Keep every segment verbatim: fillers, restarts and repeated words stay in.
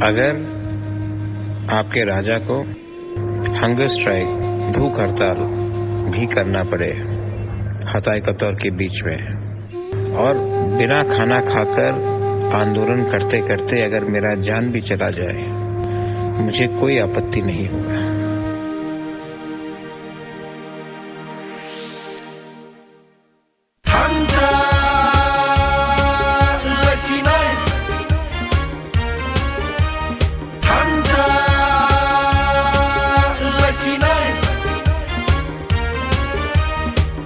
अगर आपके राजा को हंगर स्ट्राइक, भूख हड़ताल भी करना पड़े हताई कतौर के बीच में, और बिना खाना खाकर आंदोलन करते करते अगर मेरा जान भी चला जाए, मुझे कोई आपत्ति नहीं होगा। Thansa wnglasinai. Thansa wnglasinai.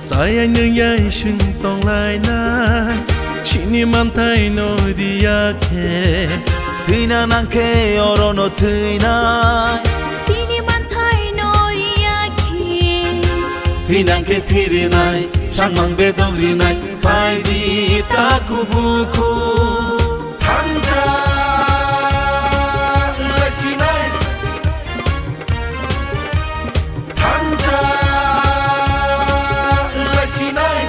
Sayang nung yai sung tonglainai. Sini manthai no diya khe. Thwina nang khe oro no thwinai. Sini manthai no diya khe. Thwinang khe thwirinai, sangmang bedok rinai, phaidi ta kubuku. Thansa wnglasinai. Thansa wnglasinai.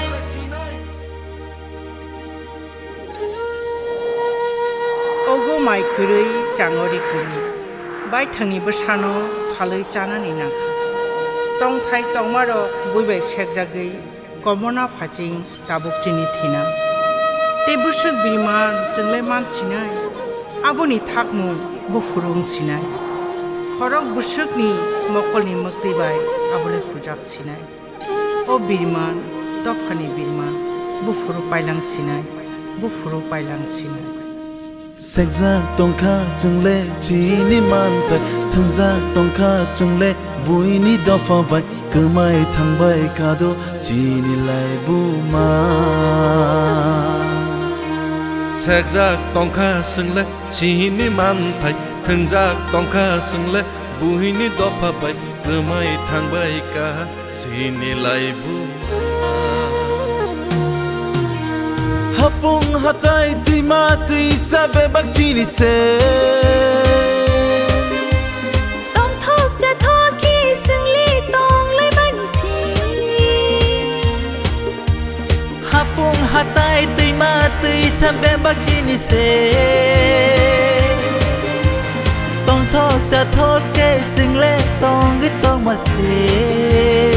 Ogo mai kwrwi, changori kwrwi, baithangni bwsano phalwi chanani nangkha. Tongthai tongmarok bui bai sekjagwi komona phaching tabuk chini thina. Tei bwswk biriman chwngle mansinai, aboni thakmung buphuru wngsinai. Khorok bwswkni mokolni mwktwi bai abole hujak sinai. O birman, dophani birman, buphuru pailang sinai, buphuru pailang sinai. Sekjak tongkha chwngle chini manthai, thwngjak tongkha chwngle buini dopha bai, kwmai thangbai kado chini laibuma. Sekjak tongkha chwngle chini manthai, thwngjak tongkha chwngle buini dopha bai, kwmai thangbai kha. Chini laibuma. Hapung hatai twima twisa bebak chini se. Tongthok chathok khe chwngli tonglaimani se. Hapung hatai twima twisa bebak chini se. Tongthok chathok khe chwngle tongwi tongma se.